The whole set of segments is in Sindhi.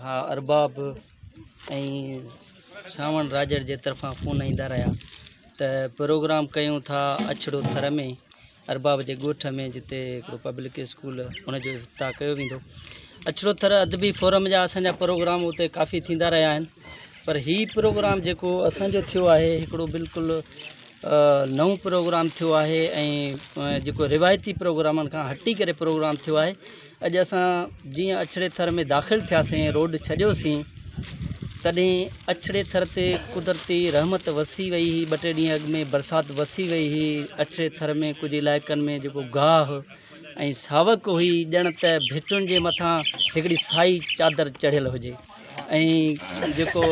ڀاء ارباب ۽ سانوڻ راڄڙ جي طرفان فون ايندا رهيا ته پروگرام ڪيون ٿا اڇڙو ٿر ۾ ارباب جي ڳوٺ ۾ جتي هڪڙو پبلڪ اسڪول ان جو افتتاح ڪيو ويندو. اڇڙو ٿر ادبي فورم جا اسان جا پروگرام اتي ڪافي ٿيندا رهيا آهن پر هي پروگرام جيڪو اسان جو ٿيو آهي هڪڙو بلڪل نئون پروگرام ٿيو آهي ۽ جيڪو روايتي پروگرامن کان هٽي ڪري پروگرام ٿيو آهي. اڄ اسان جيئن اڇڙي ٿر ۾ داخل ٿياسين روڊ ڇڏيوسين تڏهن اڇڙي ٿر تي قدرتي رحمت وسي وئي هئي ٻه ٽي ڏينهن اڳ ۾ برسات وسي وئي هئي اڇڙي ٿر ۾ ڪجهه علائقن ۾ جيڪو گاهه ۽ ساوڪ هئي ڄڻ ته ڀٽن جي مٿان هڪڙي سائي چادر چڙهيل هجي ۽ جيڪو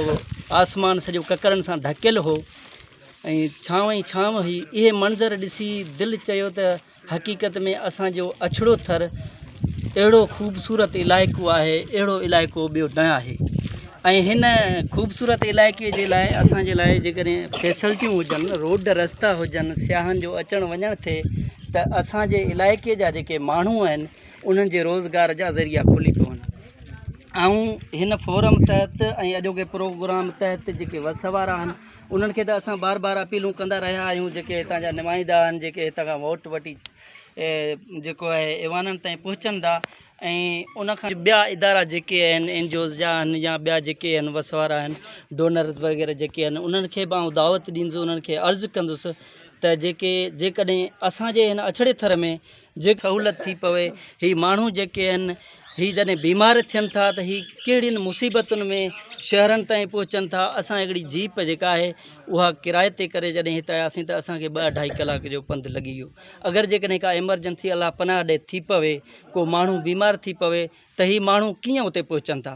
آسمان سڄو ڪڪرن سان ڍڪيل هو ۽ ڇانو ئي ڇانو هئي. اهي منظر ڏسي دل چيو ته حقيقت ۾ اسان جو اڇڙو ٿر اهڙو خوبصورت علائقو آهي، اهڙو علائقو ٻيو نه آهي ۽ هن خوبصورت علائقي جي لاء اسان جي لاء جيڪڏهن فيسلٽيون هجن، روڊ رستا هجن، سياحن جو اچڻ وڃڻ ٿئي ته اسان جي علائقي جا جيڪي ماڻهو آهن انهن جي روزگار جا ذريعا کلي پون. آئون هن فورم تحت ۽ اڄوڪي پروگرام تحت جيڪي وس وارا آهن انهن کي ته اسان بار بار اپيلون ڪندا رهيا آهيون جيڪي هتان جا نمائندا آهن جيڪي هتان کان ووٽ وٺي جيڪو آهي ايوانن تائين پهچن ٿا ۽ ان کان ٻيا ادارا جيڪي آهن اين جي اوز جا آهن يا ٻيا جيڪي آهن وس وارا آهن ڊونرز وغيره جيڪي آهن انهن کي به آئون دعوت ڏيندس انهن کي عرض ڪندس ته جيڪي جيڪڏهن اسان جي هن اڇڙي ٿر ۾ جي سهولت ٿي پوي هي ماڻهو جيڪي آهن هي جڏهن بيمار ٿين ٿا ته هي ڪهڙين مصيبتن ۾ شهرن تائين پهچن ٿا اسان هڪڙي جيپ جيڪا آهي اها ڪرائي تي ڪري جڏهن هت آياسين ته اسان کي ٻه اڍائي ڪلاڪ جو پنڌ لڳي ويو اگر جيڪڏهن ڪا ايمرجنسي الله پناهه ڏي ٿي پوي ڪو ماڻهو بيمار ٿي پوي ته هي ماڻهو ڪيئن اتي پهچن ٿا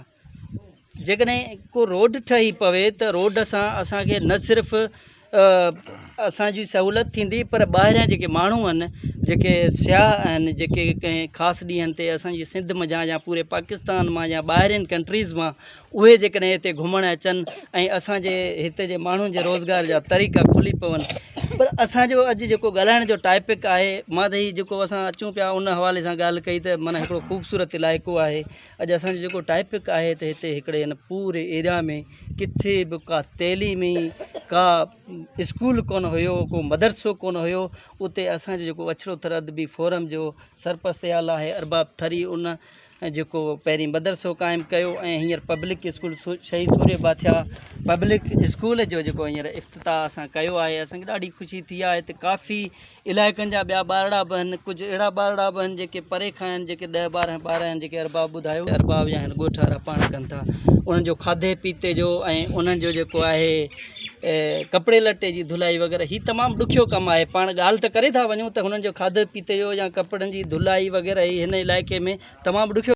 جيڪڏهن ڪو روڊ ٺهي پوي ته روڊ سان اسان کي نه صرف اسان جي سهولت ٿيندي پر ٻاهريان جيڪي ماڻهو آهن جيڪي سياح آهن جيڪي ڪنهن خاص ڏينهن تي اسان جي سنڌ منجهان يا پوري پاڪستان مان يا ٻاهرين ڪنٽريز مان اهي جيڪڏهن هتي گهمڻ اچن ۽ اسان جي هتي جي ماڻهن جي روزگار جا طريقا کلي پون پر اسان جو اڄ جيڪو ڳالهائڻ جو ٽاپڪ آهي مان ته هي جيڪو اسان اچون پيا ان حوالي سان ڳالهه ڪئي ته معنيٰ هڪڙو خوبصورت علائقو آهي اڄ اسان جو جيڪو ٽاپڪ آهي ته هتي هڪڙي هن پوري ايريا ۾ ڪٿي به ڪا تعليمي ڪا اسڪول ڪونه هيو ڪو مدرسو ڪونه هيو اتي اسان جو جيڪو اڇڙو ٿر ادبي فورم جو سرپرست اعليٰ آهي ارباب ٿري ان جيڪو پهرين مدرسو قائم ڪيو ۽ هينئر پبلڪ اسڪول شهيد سورهيه بادشاهه پبلڪ اسڪول جو جيڪو هينئر افتتاح اسان ڪيو آهي اسان کي ڏاڍي خوشي ٿي آهي ته ڪافي علائقن جا ٻيا ٻارڙا به آهن، ڪجهه اهڙا ٻارڙا به آهن جيڪي پري کان آهن، جيڪي ڏهه ٻارنهن ٻار آهن جيڪي ارباب ٻڌايو. ارباب يا هن ڳوٺ وارا پاڻ ڪن ٿا انهن جو کاڌي پيتي جو ۽ انهن جو جيڪو آهي ڪپڙي لٽي جي ڌلائي وغيره هي تمام ڏکيو ڪم آهي پاڻ ڳالهه ته ڪري ٿا وڃون ته هنن جو کاڌي پيتي جو يا ڪپڙن جي ڌلائي وغيره هي هن علائقي ۾ تمام ڏکيو.